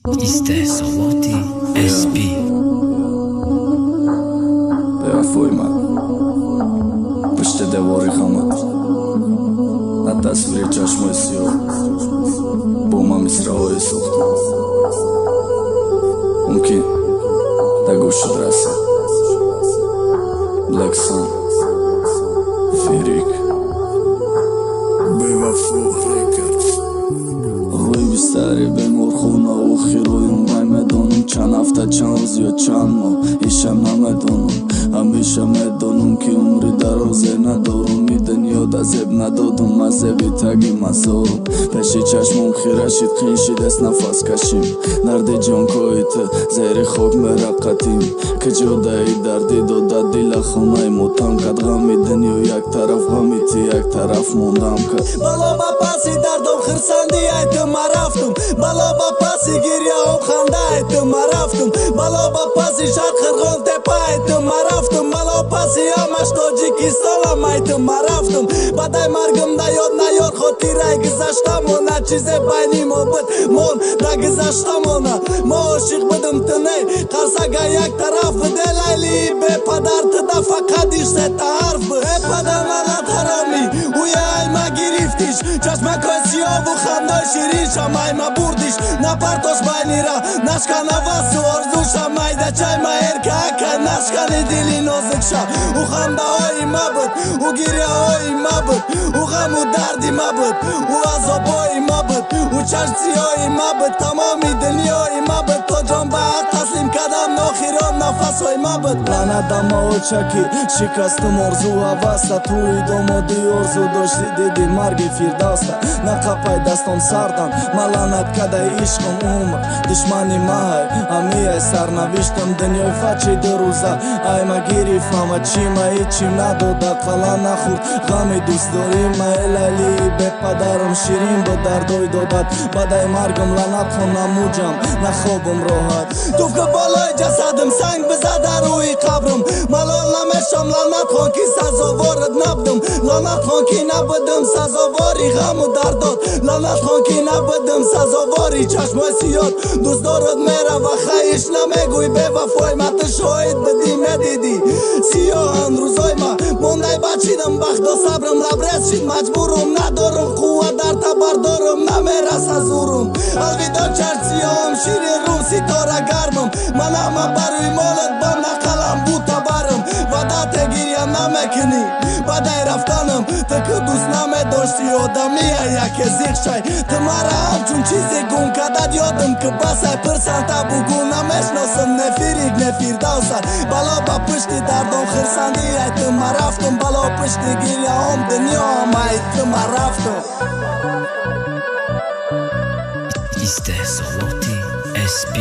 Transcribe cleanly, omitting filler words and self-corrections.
Истеҳсолоти SP. Бевафои ман пушти девори ғамат, на тасвири чашмои сиёҳ бо ман мисраҳое сохтам, мумкин да гӯшат расад. Black Sun Фирик. Бевафо Рекордс. Рӯи бистари беморхонаву хироюм вай медонам, чанд ҳафта, чанд рӯз ё чанд моҳ, иша намедонам. Ҳамеша медонам, ки умри дарозе надорум. И дунё да зеб надодум, аз зеби таги мазорум. Пеши чашмом хира шид, қин шидаст нафас кашим. Дарди ҷонкои ту зери хок мерақатим. Киҷодаи дарди дода дила хонаи мотам кад. Ғами дунё як тараф, ғами ту як тараф мондам кад. Бало ба паси дардом хирсандӣ айту ма рафтум, бало ба паси гиряҳом ханда айту ма рафтум, бало ба паси шарқ қирғон тепа айту ма рафтум, бало паси ҳамаш Тоҷикистонам айту ма рафтум. Баъдай маргим да ёд наёр хотираи гузашта мона, чизе байни мо буд, мон да гузашта мона. Мо ошиқ будум, ту не, қарсага як тараф буд. Э, Лайли бепадар, ту да фақат иш сета ҳарф буд. Э, падар, лаънат ҳаромӣ, уя айма гирифтиш, чашмакои сиёву хандои шириншам айма бурдиш. Напартош байнира, нашкана васу орзуша, майдачай ма эрка акай, нашкани дили нозукша. Ӯ хандаҳои ма буд, ӯ гиряҳои ма буд, ӯ ғаму дарди ма буд, ӯ азобҳои ма буд, ӯ чашмсиёҳи ма буд, тамоми дунёи ма буд. То ҷон ба ҳақ таслим кардам, нохирон нафасҳои ма буд. Лаънат ама очаки шикастум орзу ҳаваста. Туи домодӣ орзу дошти, диди марги фирдавста. Нақапай дастом сардан, ма лаънат кадай ишқам. Умр душмани маҳай, ҳамияй сарнавиштам. Дунёи фачи дурӯза айма гирифт ҳама чима, ҳечим надода, қалам нахӯрд ғами дӯстдорӣ ма. Э, Лайлии бепадарам, ширин буд дардои додат. Баъдай маргам лаънат хон, намуҷам, нахобам роҳат. Туф ки болои ҷасадам, санг бизада рӯи қабрам, малол намешам. Лаънат хон, ки сазоворат набудам, лаънат хон, ки набудам сазовори ғаму дардот, лаънат хон, ки набудам сазовори чашмои сиёд. Дӯстдорат мерава, хаиш намегӯй, бевафои ма, ту шоҳид будӣ, медидӣ сиёҳанд рӯзои ма. Мондай бачидам, бахто сабрам лабрез шид, маҷбурум, надорум қувват дар табардорум, намераса зурум. Алвидо, чашм сиёҳам, шири рум, ситора гармам. Ман ҳама барои молат бам нақалам бутабарам. Ваъдате гиря намекунӣ баъдай рафтанам, ту ки дӯст намедошти одамия яке зиқ шай. Ту мара ҳамчун чизе гум кардат ёдам, ки басай пирсанта бугӯ, намешносам нефирик, нефирдавса. Бало ба пушти дардом хирсандӣ ай ту ма рафтум, бало пушти гиряҳом дунёам ай ту ма рафтум. Истеҳсолоти SP.